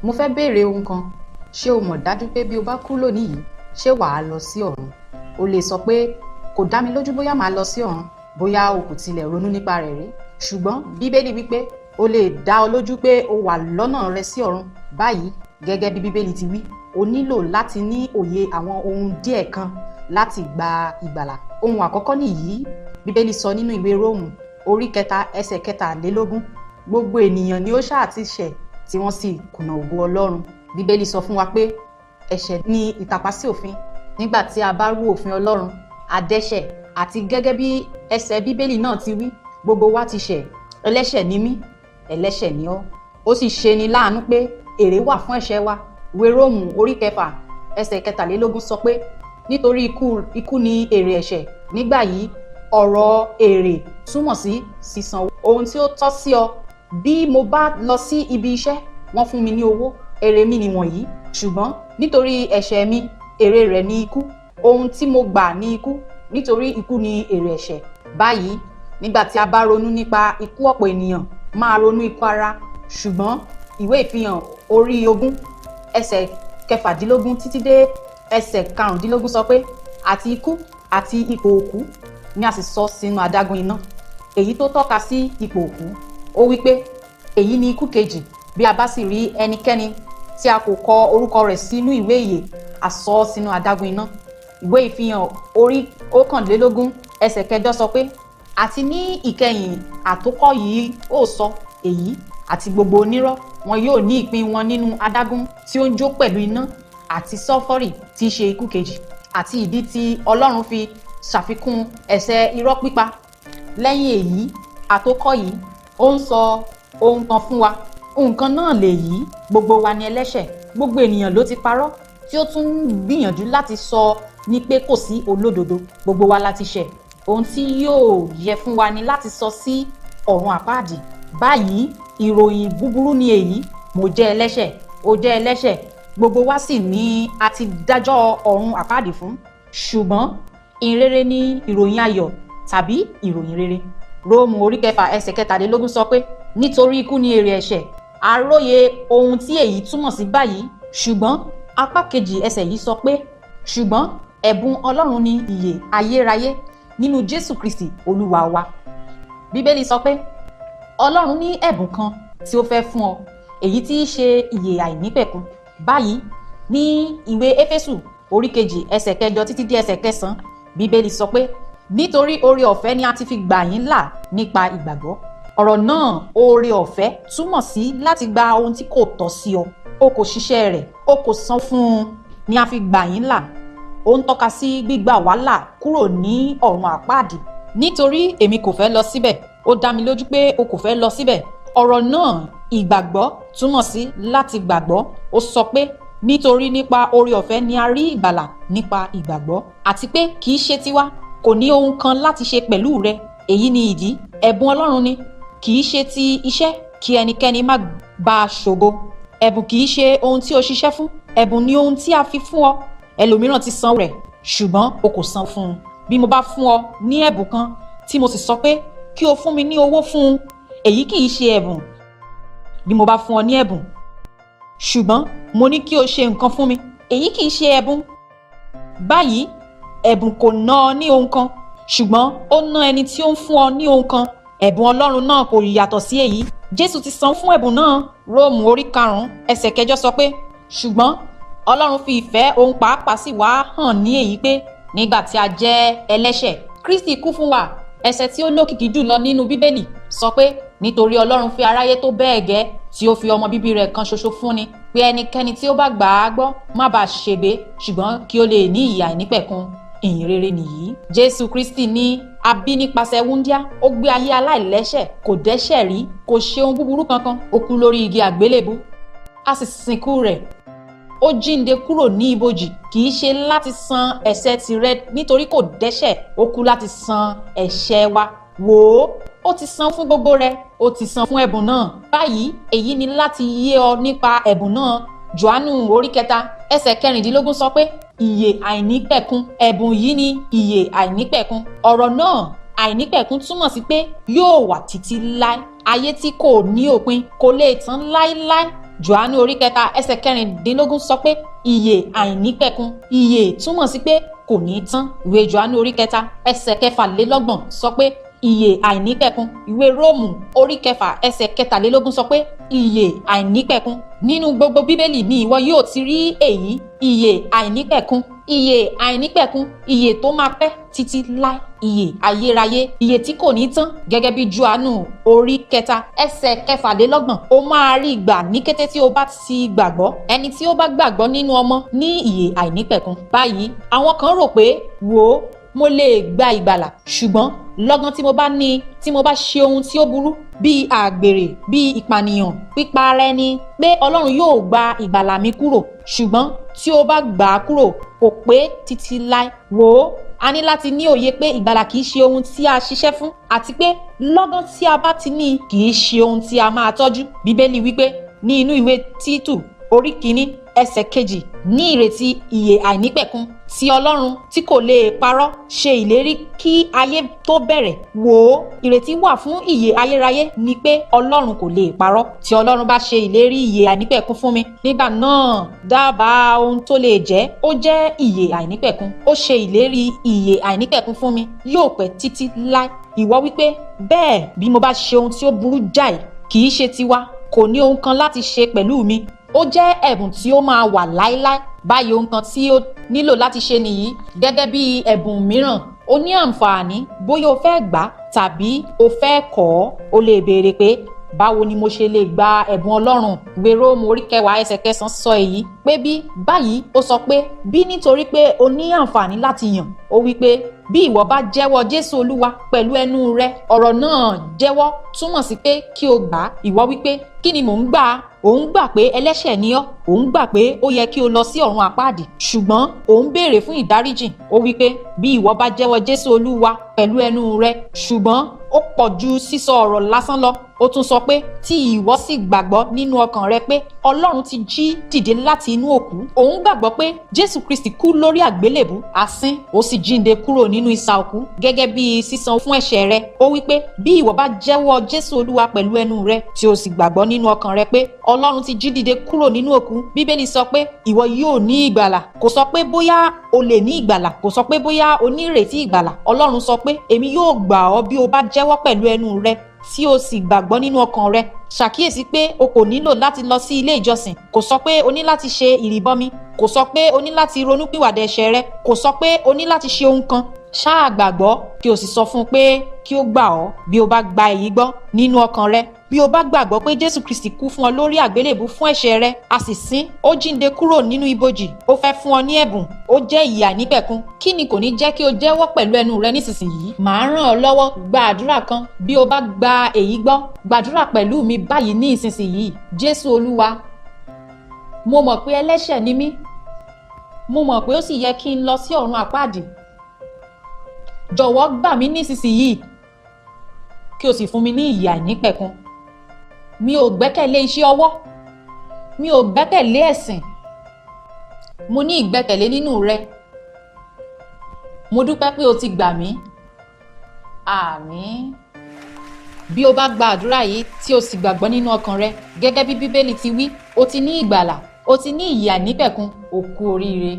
Mo fẹ́ béèrè ohun kan. Ṣé o mọ̀ dájú pé bí o bá kú lónìí yìí, ṣé wàá lọ sí ọ̀run? O lè sọ pé kò dá mi lójú bóyá màá lọ sí ọ̀run, bóyá o kò tilẹ̀ ronú nípa rẹ̀ rí. Ṣùgbọ́n Bíbélì wípé o lè dá ọ lójú pé o wà lọ́nà rẹ sí ọ̀run báyìí gẹ́gẹ́ bí Bíbélì ti wí. O nílò láti ní òye àwọn ohun díẹ̀ kan láti gba ìgbàlà. Ohun àkọ́kọ́ nìyí, Bíbélì sọ nínú ìwé Róòmù orí 3 ẹsẹ̀ 23, gbogbo ènìyàn ni ó ṣáà ti ṣẹ̀ tí wọ́n sì kùnà ògo Ọlọ́run. Bíbélì sọ fún wa pé ẹ̀ṣẹ̀ ni ìtàpá sí òfin. Nígbà tí a bá rú òfin Ọlọ́run, a dẹ́ṣẹ̀, àti gẹ́gẹ́ bí ẹsẹ̀ Bíbélì náà ti wí, gbogbo wa ti ṣẹ̀, ẹlẹ́ṣẹ̀ ni mí, ẹlẹ́ṣẹ̀ ni ọ́. Ó sì ṣe ni láàánú pé èrè wà fún ẹ̀ṣẹ̀ wa. Ìwé Róòmù orí 6 ẹsẹ̀ 23 sọ pé nítorí ikú ni èrè ẹ̀ṣẹ̀. Nígbà yìí, ọ̀rọ̀ èrè túmọ̀ sí sísan ohun tí ó tọ́ sí ọ. Bí mo bá lọ sí ibi iṣẹ́, wọ́n fún mi ní owó, èrè mi nìwọ̀nyí. Ṣùgbọ́n nítorí ẹ̀ṣẹ̀ mi, èrè rẹ̀ ni ikú. Ohun tí mo gbà ní ikú, nítorí ikú ni èrè ẹ̀ṣẹ̀. Báyìí, nígbà tí a bá ronú nípa ikú, ọ̀pọ̀ ènìyàn máa ronú ikú ara. Ṣùgbọ́n ìwé Ìfihàn orí 20 ẹsẹ̀ 16 títí dé ẹsẹ̀ 15 sọ pé àti ikú àti ipò òkú ni a sì sọ sínú adágún iná, èyí tó tọ́ka sí ipò òkú. Ó wí pé èyí ni ikú kejì. Bí a bá sì rí ẹnikẹ́ni tí a kò kọ orúkọ rẹ̀ sínú ìwé ìyè, a sọ ọ́ sínú adágún iná. Ìwé Ìfihàn orí 21 ẹsẹ̀ 8 sọ pé àti ní ìkẹyìn àtòkọ yìí ó sọ èyí, àti gbogbo onírọ́ wọn yóò ní ìpín wọn nínú adágún tí ó ń jó pẹ̀lú iná àti sọ́fọ́rì, tí í ṣe ikú kejì. Àti ìdí tí Ọlọ́run fi ṣàfikún ẹ̀ṣẹ̀ irọ́ pípa lẹ́yìn èyí àtòkọ yìí, ó ń sọ ohun kan fún wa. Nǹkan náà lèyí: gbogbo wa ni ẹlẹ́ṣẹ̀, gbogbo ènìyàn ló ti parọ́, tí ó tún ń gbìyànjú láti sọ ní pé kò sí olódodo. Gbogbo wa la ti ṣẹ̀. Ohun tí yóò yẹ fún wa ni láti sọ sí ọ̀run àpáàdì. Báyìí, ìròyìn búburú ni èyí: mo jẹ́ ẹlẹ́ṣẹ̀, o jẹ́ ẹlẹ́ṣẹ̀, gbogbo wa sì ní a ti dájọ́ ọ̀run àpáàdì fún. Ṣùgbọ́n ìrere ni ìròyìn ayọ̀ tàbí ìròyìn rere. Róòmù orí 6 ẹsẹ̀ 23 sọ pé nítorí ikú ni èrè ẹ̀ṣẹ̀. Àròyé ohun tí èyí túmọ̀ sí báyìí. Ṣùgbọ́n apá kejì ẹsẹ̀ yìí sọ pé ṣùgbọ́n ẹ̀bùn Ọlọ́run ni ìyè ayérayé nínú Jésù Kristi Olúwa wa. Bíbélì sọ pé Ọlọ́run ní ẹ̀bùn kan tí ó fẹ́ fún ọ, èyí tí í ṣe ìyè àìnípẹ̀kun. Báyìí, ní ìwé Éfésù orí 2 ẹsẹ̀ 8 títí dé ẹsẹ̀ 9, Bíbélì sọ pé nítorí oore ọ̀fẹ́ ni a ti fi gbà yín là nípa ìgbàgbọ́. Ọ̀rọ̀ náà oore ọ̀fẹ́ túmọ̀ sí láti gba ohun tí kò tọ́ sí ọ. O kò ṣiṣẹ́ rẹ̀, o kò san fún un, ni a fi gbà yín là. Ó ń tọ́ka sí gbígbà wá là kúrò ní ọ̀run àpáàdì. Nítorí èmi kò fẹ́ lọ síbẹ̀. Ó dá mi lójú pé o kò fẹ́ lọ síbẹ̀. Ọ̀rọ̀ náà ìgbàgbọ́ túmọ̀ sí láti gbàgbọ́. Ó sọ pé nítorí nípa oore ọ̀fẹ́ ni a rí ìgbàlà nípa ìgbàgbọ́, àti pé kì í ṣe tiwa, kò ní ohun kan láti ṣe pẹ̀lú rẹ. Èyí ni ìdí: ẹ̀bùn Ọlọ́run ni, kì í ṣe ti iṣẹ́, kí ẹnikẹ́ni má bá a ṣògo. Ẹ̀bùn kì í ṣe ohun tí o ṣiṣẹ́ fún. Ẹ̀bùn ni ohun tí a fi fún ọ. Ẹlòmíràn ti san rẹ̀, ṣùgbọ́n o kò san fún un. Bí mo bá fún ọ ní ẹ̀bùn kan tí mo sì sọ pé kí o fún mi ní owó fún un, èyí kì í ṣe ẹ̀bùn. Bí mo bá fún ọ ní ẹ̀bùn, ṣùgbọ́n mo ní kí o ṣe nǹkan fún mi, èyí kì í ṣe ẹ̀bùn. Báyìí, ẹ̀bùn kò ná ọ ní ohun kan, ṣùgbọ́n ó ná ẹni tí ó ń fún ọ ní ohun kan. Ẹ̀bùn Ọlọ́run náà kò yàtọ̀ sí èyí. Jésù ti san fún ẹ̀bùn náà. Róòmù orí 5 ẹsẹ̀ 8 sọ pé ṣùgbọ́n Ọlọ́run fi ìfẹ́ òun pàápàá sì wá hàn ní èyí pé nígbà tí a jẹ́ ẹlẹ́ṣẹ̀, Kristi kú fún wa. Ẹsẹ̀ tí ó lókìkí jùlọ nínú Bíbélì sọ pé nítorí Ọlọ́run fi aráyé tó bẹ́ẹ̀ gẹ́ tí ó fi ọmọ bíbí rẹ̀ kan ṣoṣo fún ni, pé ẹnikẹ́ni tí ó bá gbà á gbọ́ má bàa ṣègbé, ṣùgbọ́n kí ó lè ní ìyè àìnípẹ̀kun. Ìyìn rere nìyí. Jésù Kristi ní a bí nípasẹ̀ wúńdíá. Ó gbé ayé aláìlẹ́ṣẹ̀, kò dẹ́ṣẹ̀ rí, kò ṣe ohun búburú kankan. Ó kú lórí igi àgbélébú, a sì sìnkú rẹ̀. Ó jíǹde kúrò ní ibojì, kì í ṣe láti san ẹ̀ṣẹ̀ tirẹ̀ nítorí kò dẹ́ṣẹ̀. Ó kú láti san ẹ̀ṣẹ̀ wa. Wò ó, ó ti san fún gbogbo rẹ̀. Ó ti san fún ẹ̀bùn náà. Báyìí, èyí ni láti yé ọ nípa ẹ̀bùn náà. Jòhánù orí 3 ẹsẹ̀ 16 sọ pé ìyè àìnípẹ̀kun. Ẹ̀bùn yìí ni ìyè àìnípẹ̀kun. Ọ̀rọ̀ náà àìnípẹ̀kun túmọ̀ sí pé yóò wà títí láé. Ayé tí kò ní òpin, kò lè tán láéláé. Jòhánù orí 3 ẹsẹ̀ 16 sọ pé ìyè àìnípẹ̀kun. Ìyè túmọ̀ sí pé kò ní tán. Ìwé Jòhánù orí 3 ẹsẹ̀ 26 sọ pé ìyè àìnípẹ̀kun. Ìwé Róòmù orí 6 ẹsẹ̀ 23 sọ pé ìyè àìnípẹ̀kun. Nínú gbogbo Bíbélì ni ìwọ yóò ti rí èyí, ìyè àìnípẹ̀kun, ìyè àìnípẹ̀kun, ìyè tó máa pẹ́ títí láé, ìyè ayérayé, ìyè tí kò ní tán. Gẹ́gẹ́ bí Jòhánù orí 3 ẹsẹ̀ 26, o máa rí gbà ní kété tí o bá ti gbàgbọ́. Ẹni tí ó bá gbàgbọ́ nínú ọmọ ní ìyè àìnípẹ̀kun. Báyìí, àwọn kan rò pé, wò ó, mo lè gba ìgbàlà, ṣùgbọ́n lọ́gán tí mo bá ní tí mo bá ṣe ohun tí ó burú bíi àgbèrè, bíi ìpànìyàn, pípa ara ẹni, pé Ọlọ́run yóò gba ìgbàlà mi kúrò. Ṣùgbọ́n tí o bá gbà á kúrò, kò pé títí láé. Wò ó, a ní láti ní òye pé ìgbàlà kìí ṣe ohun tí a ṣiṣẹ́ fún, àti pé lọ́gán tí a bá ti ní kìí ṣe ohun tí a máa tọ́jú. Bíbélì wípé ní inú ìwé Títù orí 1 ẹsẹ̀ 2, ní ìrètí ìyè àìnípẹ̀kun tí Ọlọ́run tí kò lè parọ́ ṣe ìlérí kí ayé tó bẹ̀rẹ̀. Wò ó, ìrètí wà fún ìyè ayérayé ni pé Ọlọ́run kò lè parọ́. Tí Ọlọ́run bá ṣe ìlérí ìyè àìnípẹ̀kun fún mi, nígbà náà dábàá ohun tó lè jẹ́, ó jẹ́ ìyè àìnípẹ̀kun. Ó ṣe ìlérí ìyè àìnípẹ̀kun fún mi, yóò pẹ́ títí láé. Ìwọ wípé, bẹ́ẹ̀ bí mo bá ṣe ohun tí ó burú jáì, kì í ṣe tiwa, kò ní ohun kan láti ṣe pẹ̀lú mi. Ó jẹ́ ẹ̀bùn tí ó máa wà láéláé. Báyìí, ohun kan tí ó nílò láti ṣe nìyí. Gẹ́gẹ́ bí ẹ̀bùn mìíràn, o ní àǹfààní bóyá o fẹ́ gbà tàbí o fẹ́ kọ̀ ọ́. O lè béèrè pé, báwo ni mo ṣe lè gba ẹ̀bùn Ọlọ́run? Ìwé Róòmù orí 10 ẹsẹ̀ 9 sọ èyí pé bí báyìí ó sọ pé bí nítorí pé o ní àǹfààní láti yàn. Ó wí pé bí ìwọ bá jẹ́wọ́ Jésù Olúwa pẹ̀lú ẹnu rẹ, ọ̀rọ̀ náà jẹ́wọ́ túmọ̀ sí pé kí o gbà á. Ìwọ wí pé, kí ni mò ń gbà á? Ò ń gbà pé ẹlẹ́ṣẹ̀ ni ọ́, ò ń gbà pé ó yẹ kí o lọ sí ọ̀run àpáàdì, ṣùgbọ́n ò ń béèrè fún ìdáríjìn. Ó wí pé bí ìwọ bá jẹ́wọ́ Jésù Olúwa pẹ̀lú ẹnu rẹ, ṣùgbọ́n ó pọ̀ ju sísọ ọ̀rọ̀ lásán lọ. Ó tún sọ pé tí ìwọ sì gbàgbọ́ nínú ọkàn rẹ pé Ọlọ́run ti jí dìde láti inú òkú. Òun gbàgbọ́ pé Jésù Kristi kú lórí àgbélébù, a sin, ó sì jíǹde kúrò nínú isà òkú gẹ́gẹ́ bí sísan fún ẹ̀ṣẹ̀ rẹ. Ó wí pé bí ìwọ bá jẹ́wọ́ Jésù Olúwa pẹ̀lú ẹnu rẹ tí o sì gbàgbọ́ nínú ọkàn rẹ pé Ọlọ́run ti jí dìde kúrò nínú òkú, Bíbélì sọ pé ìwọ yóò ní ìgbàlà. Kò sọ pé bóyá o lè ní ìgbàlà, kò sọ pé bóyá o ní ìrètí ìgbàlà. Ọlọ́run sọ pé èmi yóò gbà ọ́ bí o bá jẹ́wọ́ pẹ̀lú ẹnu rẹ tí o sì gbàgbọ́ nínú ọkàn rẹ. Ṣàkíyèsí pé o kò nílò láti lọ sí ilé ìjọsìn. Kò sọ pé o ní láti ṣe ìrìbọmi. Kò sọ pé o ní láti ronúpìwàdà ẹ̀ṣẹ̀ rẹ. Kò sọ pé o ní láti ṣe ohun kan. Ṣáà gbàgbọ́ kí o sì sọ fún un pé kí ó gbà ọ́. Bí o bá gba èyí gbọ́ nínú ọkàn rẹ, bí o bá gbàgbọ́ pé Jésù Kristi kú fún ọ lórí àgbélébú fún ẹ̀ṣẹ̀ rẹ, a sì sin, ó jíǹde kúrò nínú ibojì, ó fẹ́ fún ọ ní ẹ̀bùn, ó jẹ́ ìyè àìnípẹ̀kun. Kí ni kò ní jẹ́ kí o jẹ́wọ́ pẹ̀lú ẹnu rẹ nísinsìnyí? Màá ràn ọ́ lọ́wọ́ gba àdúrà kan. Bí o bá gba èyí gbọ́, gbàdúrà pẹ̀lú mi báyìí ní ìsinsìnyí. Jésù Olúwa, mo mọ̀ pé ẹlẹ́ṣẹ̀ ni mí. Mo mọ̀ pé ó sì yẹ kí n lọ sí ọ̀run àpáàdì. Jọ̀wọ́ gbà mí nísinsìnyí kí o sì fún mi ní ìyè àìnípẹ̀kun. Mi ò gbẹ́kẹ̀lé iṣẹ́ ọwọ́, mi ò gbẹ́kẹ̀lé ẹ̀sìn. Mo ní ìgbẹ́kẹ̀lé nínú rẹ. Mo dúpẹ́ pé o ti gbà mí. Àmín. Bí o bá gba àdúrà yìí tí o sì gbàgbọ́ nínú ọkàn rẹ gẹ́gẹ́ bí Bíbélì ti wí, o ti ní ìgbàlà, o ti ní ìyè àìnípẹ̀kun, o kú oríire.